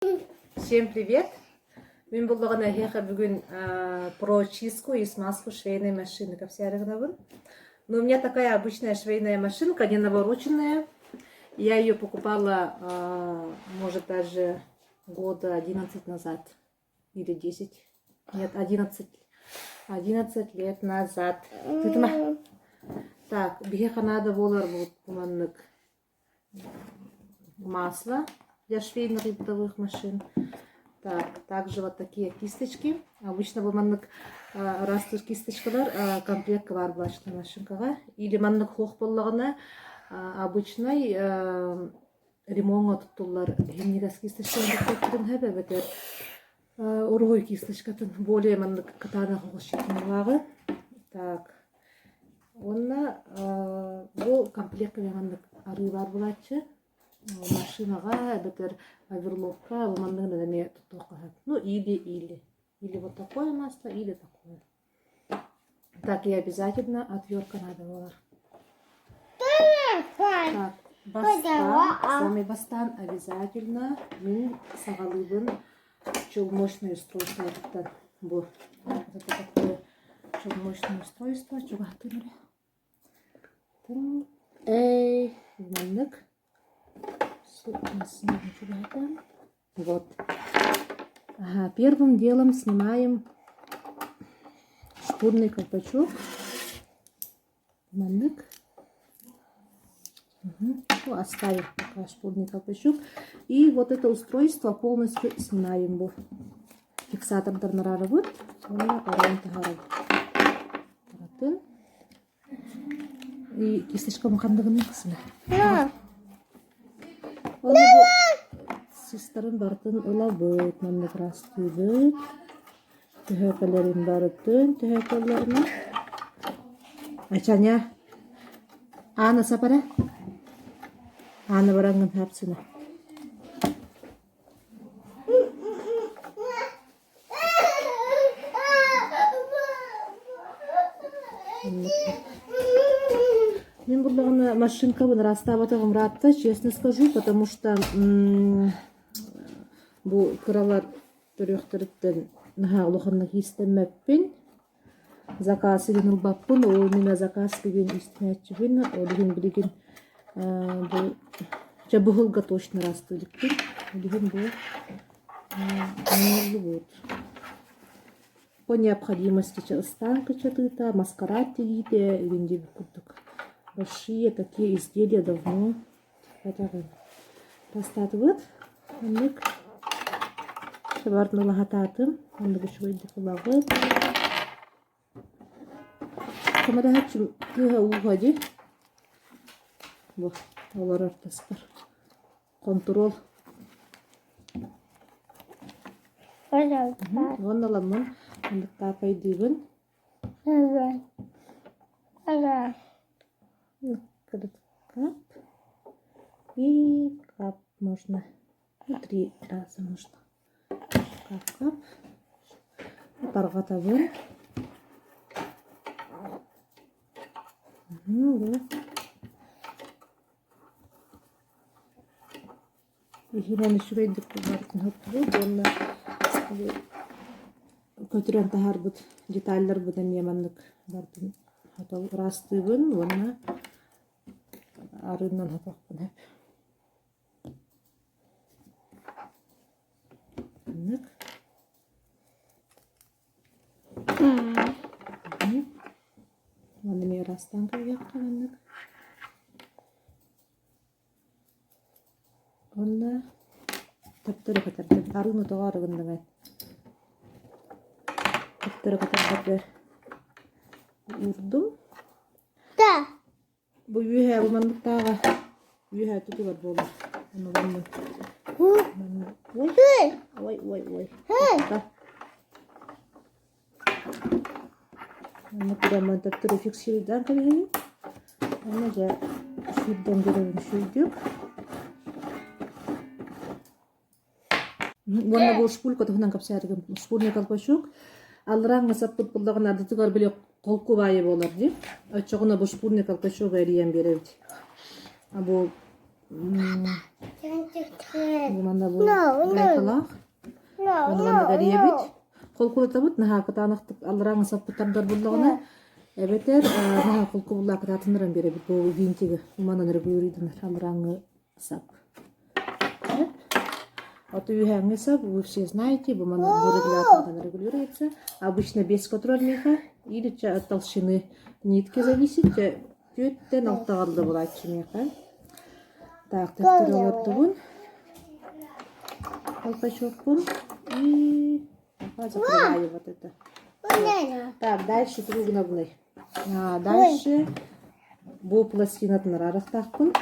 Всем привет! Мин буллаҕына эһиэхэ бүгүн про чистку и смазку швейной машины кэпсээри гынабын. Но у меня такая обычная швейная машинка, не навороченная. Я ее покупала, может, даже года 11 назад или 10. Нет, 11. 11 лет назад. Тытыма. Так, биһиэхэ надо буолар маннык масло для швейных и бытовых машин. Так, также вот такие кисточки. Обычно бу маннык араас кисточкалар комплектка баар буолааччы машинкаҕа. Или маннык суох буоллаҕына обычный ремоҥҥа туттуллар иһинньигэс кисточканы туттуохпутун сөп эбэтэр уруһуй кисточкатын более маннык кытаанах оҕус Так, Уонна бу комплекка маннык арыы баар буолааччы. Машинаҕа эбэтэр оверлокка бу манныгынан эмиэ туттуохха сөп. Ну или или. Или вот такое масло, или такое. Так и обязательно отвертка надо буолар. Так, бастаан, самый бастаан обязательно мин саҕалыыбын челночное устройствоттан бу это такое челночное устройство чугаһтын эрэ эй маннык вот ага, первым делом снимаем шпурный колпачок Маннык. Угу. Ну, оставим пока шпурный колпачок. И вот это устройство полностью снимаем бу. Фиксатордарын араарабыт. Уонна ороон таһаарабыт. Баратын. И кисточкам ханныгын кысына. Оны бу сыстарын барытын ылабыт. Маннык ыраастыыбыт. Төһөкөлөрүн барытын төһөкөлөрүнэн Ачаня Аана сапара Аана бараҥҥын хапсына Мин буллаҕына машинкабын ыраастаабатаҕым ыраатта, честно скажу, потому что бу кыралар Төрүөхтэриттэн наһаа улаханнык иистэммэппин, заказ игин ылбаппын, ол иннинэ заказ бүгүн иистэнээччибин, ол иһин билигин бу чэ бу сылга точно ыраастыы иликпин, ол иһин бу оҥоһуллубут. По необходимости чэ ыстаан кыччатыыта, маскарад тигиитэ игин диэбит курдук. Большие такие изделия давно Этаҕын Бастаатыбыт оннук Сыбарын улаһатаатым оннук үчүгэйдик ылаҕыт Көмөлөһөөччүм тыаһа ууһа дии бу олорор таспар хонтуруол уонна ыламмын оннук таапайдыыбын Кап и кап можно. Ну, три раза можно. Кап-кап. Тарҕатабын. Ну, вот. Иһинэн үчүгэйдик барытын хоттубут уонна көтүрэн таһаарбыт деталларбын эмиэ маннык барытын хото ыраастыыбын уонна арыынан хотохпун сөп. Маннык. Уонна эмиэ ыраастаан кэбиһиэххэ маннык. Уонна төптөрү көтөрдүм. Арыыны тоҕо арыгынныгай? Төптөрү көтөрдөргөр уурдум. Бу үөһээ бу манныктааҕа үөһээ тутулар буолар. Ону маннык. Ой, ой, ой, ой. Манна прямо төптөрү фиксируйдаан кэбиһэбин. Уонна дьэ сүүрдэн көрөбүн үчүгэйдик. Уонна бу шпулька туһунан кэпсээтигим. Шпульный колпачок. Алларааҥҥа саппыт буллаҕына ардытыгар били холку баайы буолар дии. Оччоҕуна бу шпульный колпачок эрийэн биэрэбит. Бу Бу манна бу гайкалаах. Ону манна эрийэбит. Холкулатабыт наһаа кытаанахтык алларааҥы саппыт тардар буллаҕына эбэтэр наһаа холкубуллаа кытаатыннаран биэрэбит бу винтиги манан регулируйданар алларааҥы сап. А то үөһээҥҥи сап, вы все знаете, бу манна бу регуляторынан регулируется. Обычно без контрольника или от толщины нитки зависит. Түөттэн алтаҕа дылы булааччы миэхэ. Так, төттөрү олордубун. Колпачокпун. И закрываю вот это. Так, дальше тугу гынабыный? Дальше бу пластинатын араарыахтаахпын.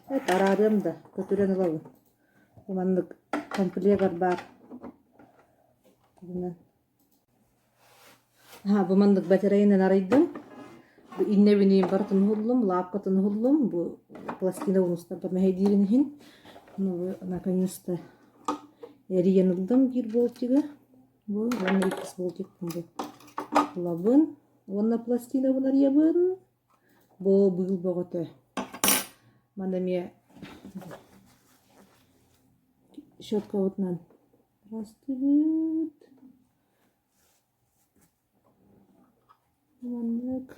Это араарыам да, көтүрэн ылабын. Маннык комплегар баар. Бу маннык батареянан арыйдым. Бу иннэбиниин барытын уһуллум, лаапкатын уһуллум. Бу пластина устарбар мэһэйдиирин иһин. Ну, наконец-то эрийэн ылдым биир болтигы. Бу уонна иккис болтикпын бу ылабын. Уонна пластинабын арыйабын. Бу быыл бөҕөтө. Манна эмиэ щеткабытынан Растыбыт. Маннык.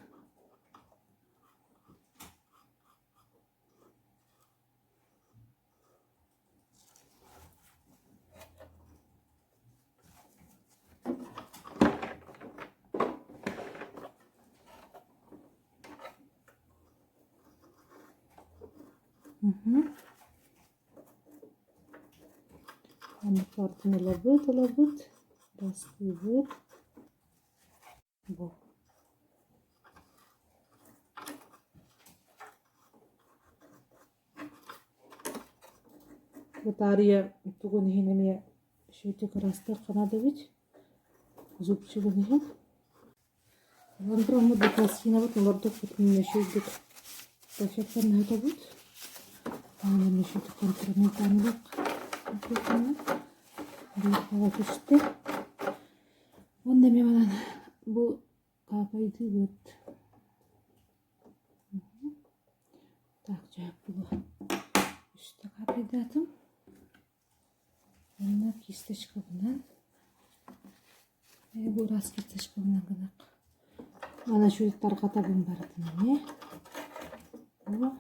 Мгм. Маннык ылабыт, ылабыт, растыыбыт. Бу. Батарыйа тугун иһин эмиэ счетчик ырастыахха наада эбит. Зубчигын иһин. Ылан тураммыт пластинабыт олордукпут мүннэшийдик эффектаннаһытабыт. Мүннэшийдик контрольнайдаанылык биир түстэ. Уонна эмиэ манан бу каапайдыыбыт. Так, дьэ бу үстэ каапайдаатым. Уонна кисточкабынан бу ыраас кисточкабынан гынах. Ана үчүгэй тарҕатабын барытын эмиэ. Бу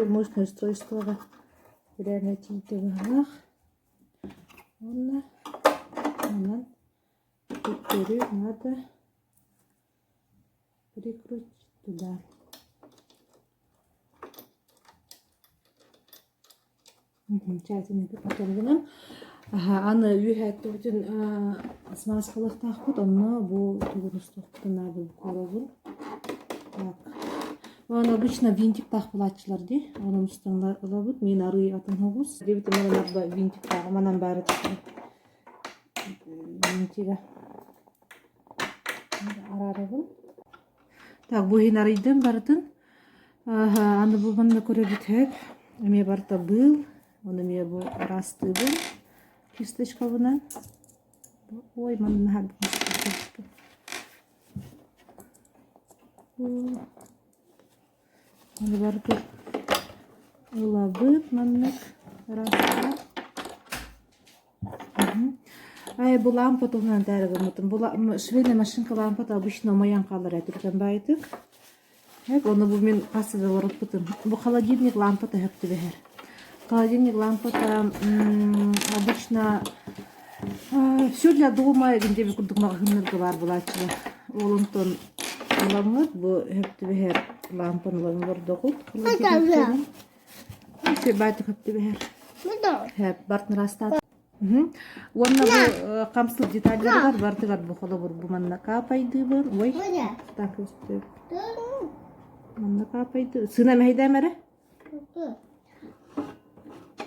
мощное устройствоҕа реально тиийдэ быһалаах. Уонна манан төттөрү надо прикрутить туда. Гынан аны үөһээттибитин смазкалыахтаахпыт онно бу тугун устуохпутун наада буолабын так Оны обычно винтиктаах булааччылар дии онон устан ылабыт мин арыы атын оҕус диэбитим манан винтиктааҕы манан баары винтига араарабын Так, бу иһин арыйдым барытын. Аны бу манна көрөбүт сөп. Эмиэ барыта быыл. Ону эмиэ бу ыраастыыбын кисточкабынан. Ой, манна наһаа Аны барыта ылабыт маннык ыраастаан. Ай, бу лампа туһунан этээри гыммытым. Бу швейная машинка лампата обычно умайан хаалар ээ түргэн баайытык. Эп, ону бу мин хас да олоруппутум. Бу холодильник лампата сөп түбэһэр. Холодильник лампата обычно все для дома диэбит курдук маҕаһыыннарга баар буолааччылар. Ол онтон ыламмыт бу сөп түбэһэр лампаны ылан олордоҕут холодильниктарын. Баайтык сөп түбэһэр. Бартын ыраастаат. Уонна бу хамсыыр деталларыгар барытыгар бу холобур бу манна каапайдыыбын. Ой, так Манна каапайды. Сына мэһэйдэм эрэ.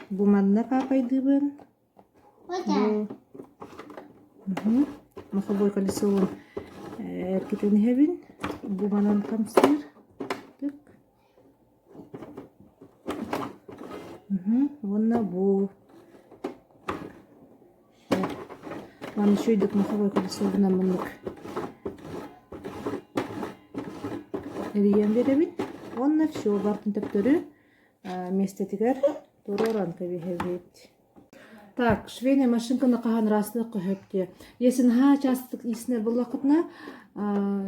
Бу манна каапайдыыбын. Бу маховой колесолун эргитэн иһэбин. Бу манан хамсыыр. Тык. Уонна бу Маны үчүгэйдик маховой колесобунан маннык. Эрийэн биэрэбит уонна все бартын төптөрү миэстэтигэр туруоран кэбиһэбит. Так, швейная машинканы хаһан ыраастыахха сөп диye. Если наһаа часто ииснэр буоллаххытына,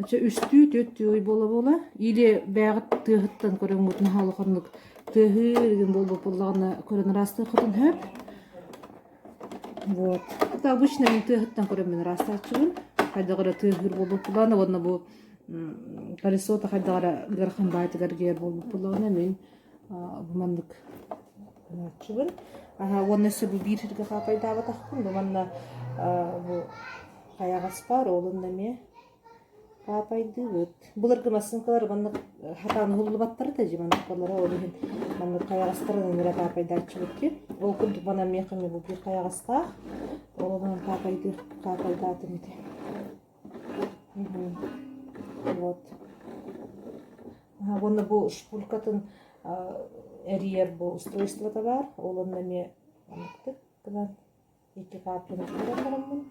чэ үстүү, түөртүү ый буола-буола, или бэйэҕит тыаһыттан көрөҥҥүт наһаа улаханнык тыаһыыр игин буолбут буоллаҕына көрөн ыраастыаххытын сөп. Вот. Это обычно мин тыаһыттан көрөммүн ыраастааччыбын. Хайдах эрэ тыаһыыр буолбут буоллаҕына уонна бу колесота хайдах эрэ ыарахан баайтыгар гиэр буолбут буоллаҕына мин бу маннык гынааччыбын. Аһа уонна өссө бу биир сиргэ хаапайдаабатахпын. Бу манна бу хайаҕас баар, ол онно эмиэ хаапайдыыбыт. Былыргы массыынкалар маннык хатаан уһуллубаттар да дьи маннык ол иһин маннык хайаҕастарын эрэ хаапайдааччыбыт дии. Ол курдук манан миэхэ эмиэ бу биир хайаҕастаах. Ол онон хаапайдыы хаапайдаатым ити. Вот. Уонна бу шпулькатын эрийэр бу устройствота баар. Ол онно эмиэ манныктык гынан икки капляны туруоран бараммын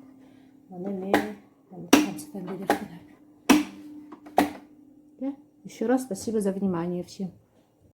маны эмиэ маннык хамсатан биэриэхпин сөп. Еще раз спасибо за внимание всем.